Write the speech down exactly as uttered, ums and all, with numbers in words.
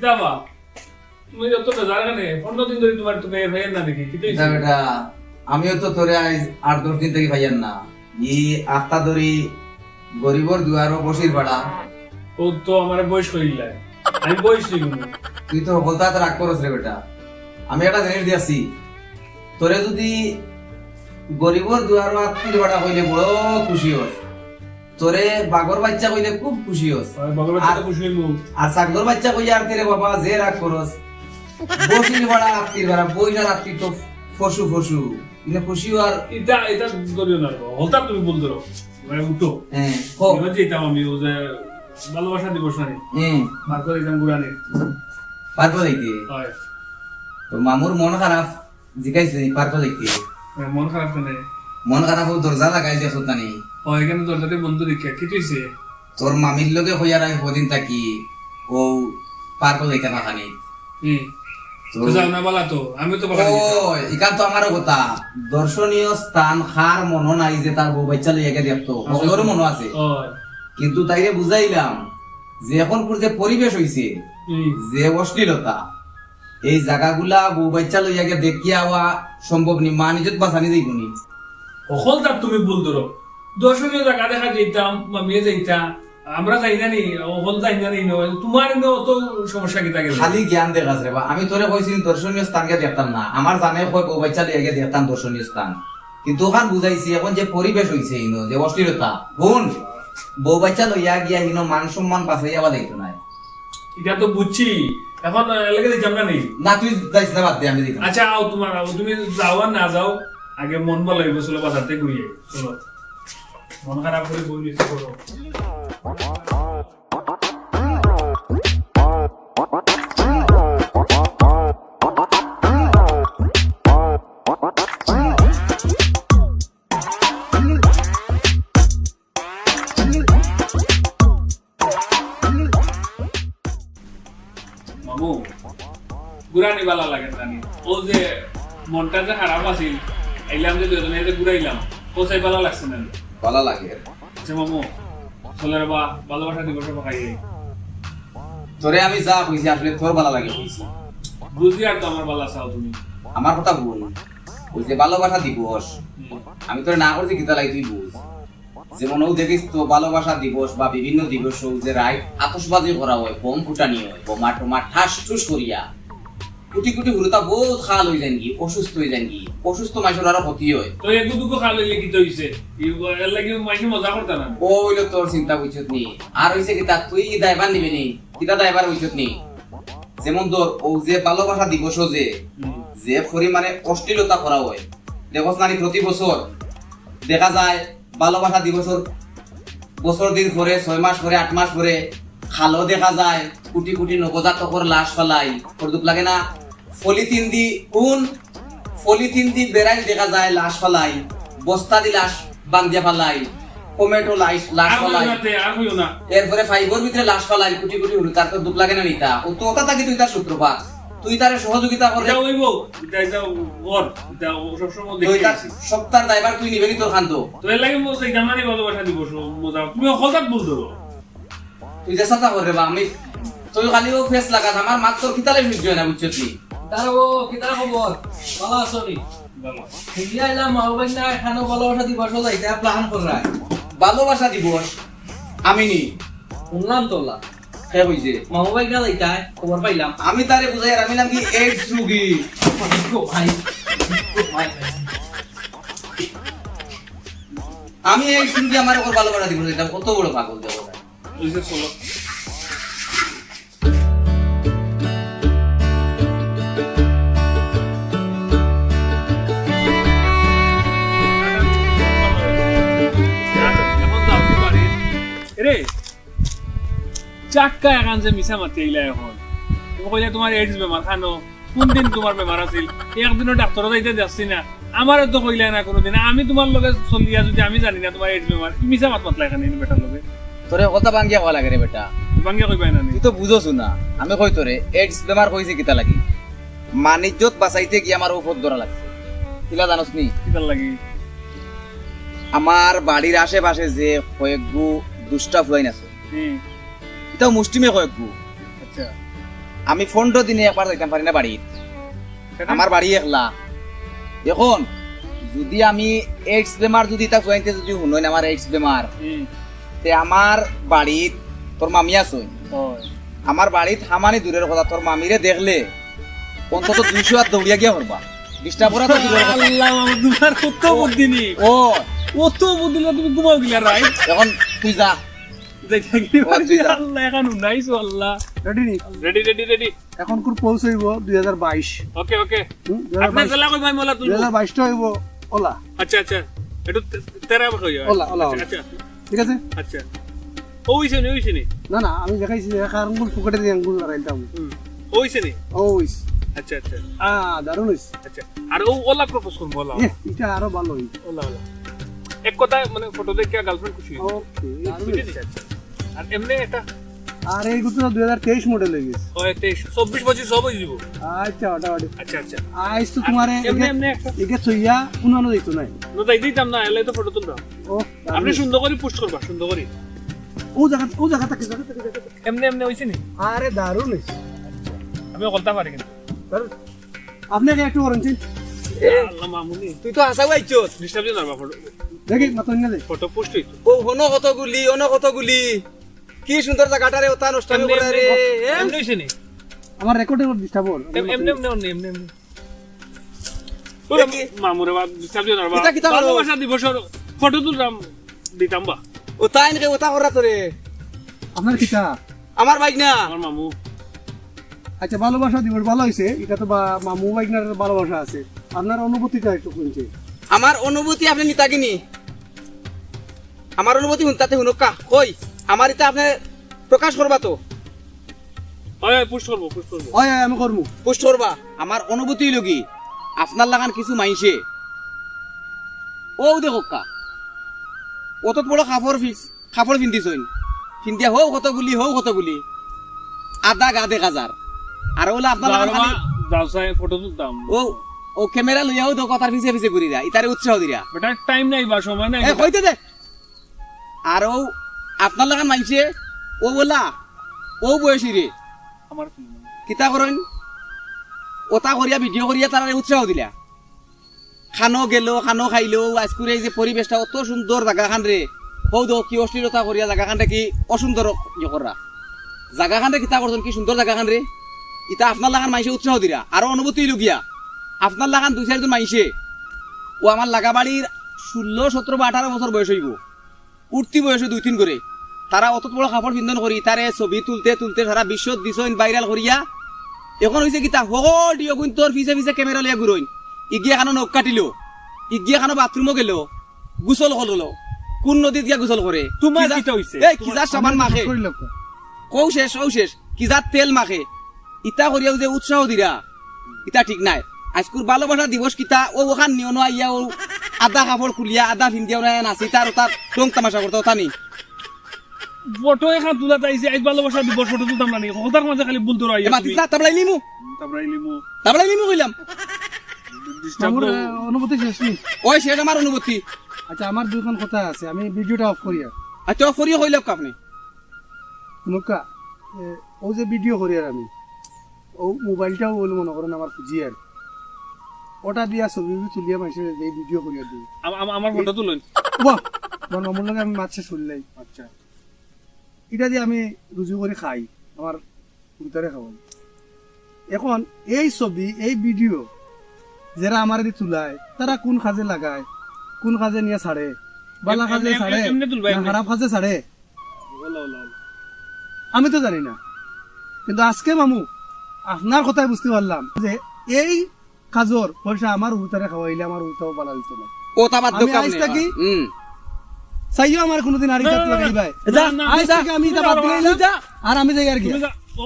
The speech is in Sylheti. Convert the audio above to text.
তা বা, তুমি যত বেজার কেনে, পনেরো দিন ধরি তোমার তুমি পাইয়ার না দেখি, কিতা অইছে? বেটা, আমিও তো তোরে আইজ আট দশ দিন থাকি পাইয়ার না। ই আখতা ধরি গরিবর দুয়ারো বসির পাড়া। ও তো আমারে বয়স করিলাই, আমি বয়স নিব। তুই তো হকলতা রাগ করস রে বেটা। আমি একটা জিনিস দিয়াছি, তোরে যদি গরিবর দুয়ারো আত্তির পাড়া কইলে বড় খুশি হস। তোরে বাঘর বাচ্চা কইলে খুব খুশি হস। আর বাঘর বাচ্চা তো আর, খুশি হইব। আর ছাগলর বাচ্চা কইয়া আর তেরে বাবা যে রাগ করস। বসির পাড়া আত্তির পাড়া, বইনার আত্তির তো ফসু ফসু। ইনে খুশি আর ইটা, ইটা ধরিও না গো। হকলতা তুমি ভুল ধরো। মানে উঠো। হ্যাঁ, কও। এবার যেতাম আমি, ও যে ভালোবাসা দিবস না নি? হুম। পার্কে যাইতাম ঘুরানি। পার্কে যাইতে? হয়। তো মামুর মন খারাপ, জিকাইছে নি পার্কে যাইতে? হ্যাঁ, মন খারাপ কেনে? মন খারাপ, ও দরজা লাগাই দিয়া সুতানি। ও, এখানে দরজাটা বন্ধ দেখিয়া, কি হইছে? তোর মামির লগে কইয়ার আই কদিন থাকি, ও পার্কে যাইতে পাখানি। হুম। তো তো যাও না, বালা তো, আমি তো বালা ও, দিতাম। ইখান তো আমারও কথা। দর্শনীয় স্থান কার মনো নাই যে তার বউ বাচ্চা লইয়া গিয়া দেখতো? আচ্ছা। হকলরও মনো আছে। ও। কিন্তু তাইরে বুঝাইলাম যে এখন যে পরিবেশ হইছে, হুম। যে অশ্লীলতা, এই জাগাগুলা বউ বাচ্চা লইয়া গিয়া দেখিয়া আওয়া সম্ভব নি, মান ইজ্জত বাঁচানি যাইব নি। হকলতা তুমি ভুল ধরো। দর্শনীয় জাগা দেখা যাইতাম, মামিয়ে যাইতা, আমরা যাই না নি, হকল যাই না নি, নয়, তোমার ইনো অত সমস্যা কিতা গেল? খালি জ্ঞান দেখাস রে বা। আমি তোরে কইছি দর্শনীয় স্থান গিয়া দেখতাম না, আমার জানে কয় বউ বাচ্চা লইয়া গিয়া দেখতাম দর্শনীয় স্থান, কিন্তু ওখান বুঝাইছি এখন যে পরিবেশ হইছে ইনো, যে অশ্লীলতা। হুন, বউ বাচ্চা লইয়া গিয়া ইনো মান সম্মান বাঁচাইয়া আবার যাইতো নাই। ইটা তো বুঝছি, এখন, আহ, লেগে দিতাম না নি? না, তুই যাইস না, বাদ দে, আমি দেখি। আচ্ছা, আও, তোমার, আও, তুমি যাও আর না যাও, আগে মন ভালা অইব, চলো বাজারতে ঘুরি আই, চলো। মন খারাপ করি বই নিতে করো। মামু, ঘুরানি বালা লাগে জানি। ও যে মনটা যে খারাপ আছিল, আইলাম যে দুজনে যে ঘুরাইলাম, ও চাই বালা লাগছে না? বালা লাগে। আচ্ছা মামু, চলো রে বা, ভালোবাসা দিবসে পাকাই যাই। তোরে আমি যা কইছি আসলে তোর বালা লাগে কইছি। বুঝি আর তো আমার বালা চাও তুমি। আমার কথা বল, ওই যে ভালোবাসা দিবস, হুম। আমি তোরে না করছি কিতা লাগি তুই বুঝ। যেমন ও দেখিস তো ভালোবাসা দিবস বা বিভিন্ন দিবস হোক যে রাইত আতশবাজি করা হয়, বোম ফুটানি হয়, বোমা টোমা ঠাস ঠুস করিয়া কোটি কোটি হুরুতা বহুত খাল হয়ে যায়গি, অসুস্থ হয়ে যায়গি, অসুস্থ মানুষের আরো ক্ষতি হয়। তো এগু দুগু খাল হইলে কিতা হইছে? এর লাগি মানুষে মজা করতা না। ও হইলো তোর চিন্তা বুঝছত নি। আর হইছে কিতা, তুই কি দায়ভার নিবে নি? কিতা দায়ভার বুঝছত নি? যেমন ধর, ও যে ভালোবাসা দিবস যে, হুম। যে পরিমাণে অশ্লীলতা করা হয়, দেখছ না নি প্রতি বছর দেখা যায় ভালোবাসা দিবসর বছর দিন পরে, ছয় মাস পরে, আট মাস পরে খালো দেখা যায় কোটি কোটি নবজাতকর লাশ ফালাই। তোর দুখ লাগে না? পলিথিন দি কোন পলিথিন দি বেড়াইল দেখা যায় লাশ ফালাই, বস্তা দি লাশ বান্ধিয়া ফালাই, টমেটো লাশ, লাশ আর ফালাই। কইও না তে, আর কইও না। এরপরে ফাইবর ভিতরে লাশ ফালাই, কোটি কোটি হুরুতা, তোর দুখ লাগে না নি তা? ও তো ওটা থাকি তুই তার সূত্রপাত, তুই তারে সহযোগিতা করে। এটা হইব, এটা, এটা ওর, এটা ও সবসময় তো দেখে এটা আইছি। সপ্তাহ দায়ভার তুই নিবে নি তোর খান তো। তো এর লাগি মজা, এটা মানে ভালোবাসা দিবস, মজা। তুমি হঠাৎ ভুল ধরো। তুই যে সাথে করে বা আমি, তুই খালি ও ফেস লাগাস, আমার মাত তোর কিতালে সহ্য হয় না, বুঝছত নি? তারা ও, কিতারা খবর? ভালা আছো নি? ভালা। শুনিয়া আইলাম, মামু ভাই না, এখানো ভালোবাসা দিবস যাইতা প্ল্যান কররা। ভালোবাসা দিবস? আমি নি। শুনলাম তো ওলা। কে কইছে? মামু ভাই না যাইতা, খবর পাইলাম। আমি তারে বুঝাইয়ার, আমি নাকি এইডস রুগী। ও ভাই, ও ভাই। আমি এইডস রুগী, আমার ওর ভালোবাসা দিবস যাইতাম, কত বড় পাগল দেখো। ওই যে চলো। এখন যাও কি বাড়ি? এরে, চাক্কা এখন যে মিছা মাতি আইলা এখন। তুমি কইলে তোমার এইডস বেমার, খানো। কোন দিন তোমার বেমার আছিল? একদিনও ডাক্তারও যাইতে যাচ্ছি না। আমারে তো কইলা না কোনোদিন। আমি তোমার লগে চলিয়া যদি আমি জানি না তোমার এইডস বেমার, ই মিছা মাত মাতলা এখানে এই বেটার লগে। তোরে কথা ভাঙ্গিয়া কওয়া লাগে রে বেটা। ভাঙ্গিয়া কইবাই না নি? তুই তো বুঝোস না। আমি কই তোরে, এইডস বেমার কইছে কিতা লাগি? মানিজ্জত বাঁচাইতে গিয়া আমার ও পথ ধরা লাগছে। কিলা জানোস নি? কিতার লাগি? আমার বাড়ির আশেপাশে যে কয়েকগু দুষ্টা ফুয়াইন আছে, হুম। ইতাও মুষ্টিমে কয়েকগু। আচ্ছা। আমি পনরো দিনে একবার যাইতাম পারি না বাড়িত। আমার বাড়ি একলা। এখন যুদি আমি এইডস বেমার যুদি ইতা ফুয়াইন্তে যুদি হুনইন আমার এইডস বেমার, তে আমার বাড়িত তোর মামি আছইন। আমার বাড়িত হামানি দূরর কথা, তোর মামিরে দেখলে অন্তত দুইশো আত দৌড়িয়া গিয়া পড়বা। ডিস্টার্ব করা তো দূরর কথা। আল্লাহ, মামু, তুমার অত বুদ্ধি নি? ও। অত বুদ্ধি না, তুমি ঘুমাও কিলা রাইত? এখন তুই যা। যাই থাকি ও, তুই যা। আল্লাহ, এখন উনাইছো আল্লাহ। রেডি নি? Ready, ready, ready. এখন কুর পৌষ অইবো দুই হাজার বাইশ। ওকে, ওকে। হুম, দুই হাজার বাইশ। আপনার জেলা কই ভাই মোলা তুলবো? দুই হাজার বাইশটা অইবো ওলা। আচ্ছা, আচ্ছা। একটু তে-, তেরা কই হয়? ওলা, ওলা, আচ্ছা, ওলা। আচ্ছা। ঠিক আছে? আচ্ছা। ও অইছে নি, অইছে নি? না, না, আমি দেখাইছি, এক আঙ্গুল পকেটে দিয়ে আঙ্গুল লড়াইতাম। হুম। ও অইছে নি? ও অইছে। আচ্ছা, আচ্ছা। আ, দারুণ অইছে। আচ্ছা। আর ও ওলা প্রপোজ করবো, ওলা, এ, ওলা। এটা আরো ভালো অইছে। OLA, OLA. এক কথা, মানে, ফটো দেখিয়া গার্লফ্রেন্ড খুশি অইবো। ওকে, দারুণ বুঝলি? অইছে। আচ্ছা। আর এমনি একটা আর এই গুতো দুই হাজার তেইশ মডেল অই গেছে। ও, তেইশ, চব্বিশ পঁচিশ সব অই যাইবো। আচ্ছা, মোটামুটি। আচ্ছা, আচ্ছা। আইজ তো আর তুমারে এমনি, এগে, এমনি একটা এগে থইয়া উনানো যাইতো নাই। না, যাই দিতাম না, এলে তো ফটো তুলতাম। ও, আপনি দারুণ। সুন্দর করি পোস্ট করবা, সুন্দর করি। ও জায়গা, ও জায়গা থাকে, জায়গা থাকে, জায়গা থাকে। এমনি, এমনি অইছে নি? আরে, দারুণ অইছে। আমি অকলতা পারি কিন্তু। দারুণ। আপনি আগে একটু করেন, ঠিক? এ, আল্লাহ মামুনি। তুই তো হাছাউ আইছস। ডিস্টার্ব দিও না, বাবা, ফটো। দেখি, মাথা নিয়ে দে। ফটো পোস্ট অইতো। ও, হনো কতগুলি, হনো কতগুলি। কি সুন্দর জাগাটা রে, ওটা নষ্ট এমনি, করে এমনি, রে। এ? এমনি অইছে নি? আমার রেকর্ডে ওর ডিস্টার্ব অর। এম-, এমনি, এমনি, এমনি, এমনি, এমনি। ওরে দেখি। মামুরে বাদ, ডিস্টার্ব দিও না, বাবা। কিতা, কিতা করো? ভালোবাসা দিবসর ফটো তুলতাম, দিতাম বা। ও তাই নাকি, ওটা করা তো রে। আপনার কিতা? আমার ভাইগ্না। আমার মামু। আচ্ছা, ভালোবাসা দিবস ভালো অইছে, এটা তো বা-, মামু ভাইগ্নার ভালোবাসা আছে। আপনার অনুভূতিটা একটু শুনছি। আমার অনুভূতি আপনি নিতা কিনি? আমার অনুভূতি হুনতাতে হুনক্কা। কই? আমার ইতা আপনি প্রকাশ করবা তো? হয়, হয়, পোস্ট করবো, পোস্ট করবো। হয়, হয়, আমি করমু। পোস্ট করবা? আমার অনুভূতি অইলো কি, আপনার লাখান কিছু মাইনষে, ও দেখউক্কা, অত বড় কাপড় ফি-, কাপড় ফিন্দিছইন, ফিন্দিয়া হউ কতগুলি, হউ কতগুলি, আধা গা দেখা যার। আর ওলা আপনার লাখান খালি যাও চাই, ফটো তুলতাম। ও, ও ক্যামেরা লইয়া হউ দেখউক্কা, তার পিছে পিছে ঘুরিরা, ইতারে উৎসাহ দিরা। বেটা, টাইম নাই বা, সময় নাই। এ, কইতে দে। আর ও আপনার লাখান মাইনষে, ও ওলা, ও বয়সী রে। আমার কি মনে হয়? কিতা করইন? ওটা করিয়া, ভিডিও করিয়া তারারে উৎসাহ দিলা। খানো গেলো, খানো খাইলো, আইজকুর এই যে পরিবেশটা অত সুন্দর জাগাখান রে। হউ দেখো কি অশ্লীলতা করিয়া জাগাখানরে কি অসুন্দর ইয়ে কররা। জাগাখানরে কিতা করছইন, কি সুন্দর জাগাখান রে। ইতা আপনার লাখান মাইনষে উৎসাহ দিরা। আরো অনুভূতি অইলো গিয়া, আপনার লাখান দুই চাইরজন মাইনষে, ও আমার লাগা বাড়ির ষোলো, সতেরো বা আঠারো বছর বয়স অইবো। উঠতি বয়সে দুই তিন করে। তারা অত বড় কাপড় পিন্দন করি, তারে ছবি তুলতে তুলতে সারা বিশ্বত দিছইন ভাইরাল করিয়া। এখন অইছে কিতা, হকল ডিও কুইন্তর পিছে পিছে ক্যামেরা লইয়া ঘুরইন। ইগিয়ে খানো নখ কাটিলো, ইগিয়ে খানো বাথরুমও গেলো, গোসল করলো। কোন নদীত গিয়া গোসল করে? তোমার কিতা অইছে? এই, কিজার সাবান মাখে। করিল কো? কও শেষ, কও শেষ। কিজার তেল মাখে। ইতা করিয়াও যে উৎসাহ দিরা, ইতা ঠিক নায়। আইজকুর ভালোবাসা দিবস কিতা, ও ওখান নিও না আইয়া, ও আধা কাপড় খুলিয়া, আধা ফিন্দিয়া ওরা নাচি, তার ওটা রং তামাশা করতে, ওটা নি। ফটো এখান তুলাত আইছি, আইজ ভালোবাসা দিবস, ফটো তুলতাম না নি? কথার মাঝে খালি ভুল ধরো আইয়া এ, মাতিস তুমি। না, তাবড়াই লিমু। তাবড়াই লিমু। তাবড়াই লিমু কইলাম। ডিস্টার্ব মামুর, করো। আহ, অনুভূতি শেষ নি? ওই শেষ আমার অনুভূতি। আচ্ছা, আমার দুইখান কথা আছে, আমি ভিডিওটা অফ করিয়া। আচ্ছা, অফ করিয়া কইলাম আপনি। হুনউক্কা, এ, ও যে ভিডিও করিয়ার আমি, ও মোবাইলটাও অইলো মনে করেন আমার খুঁজিয়ার। ওটা দিয়া ছবি উবি তুলিয়া মাইনষে যে ভিডিও করিয়ার দিই। আম-, আম-, আমার ফটো তুলইন। বাহ, আমার মামুর লগে আমি মাত শেষ করিলাই। আচ্ছা। ইটা দিয়া আমি রুজি করি খাই, আমার হুরুতারে খাওয়াই। এখন এই ছবি, এই ভিডিও যেরা আমারে দি তুলায়, তারা কোন কাজে লাগায়, কোন কাজে নিয়া ছাড়ে, বালা এম-, কাজে এম-, এম-, ছাড়ে, এমনে তুলবা, না এমনে। খারাপ কাজে ছাড়ে? OLA, OLA, OLA. আমি তো জানি না, কিন্তু আজকে মামু আপনার কথায় বুঝতে পারলাম যে এই কাজর পয়সা আমার হুরুতারে খাওয়াইলে আমার হুরুতাও বালা দিত না। ও তা বাদ আমি দেও, আইজ আপনি। থাকি হুম। চাইও আমার কোনোদিন আর ইতাত না, না, না, লাগাইবায়। যা, না, না, আইজ যা, থাকি আমি ইতা বাদ দিলাইলাম। যা। আর আমি যাই আর কি। তুমি যা, ও।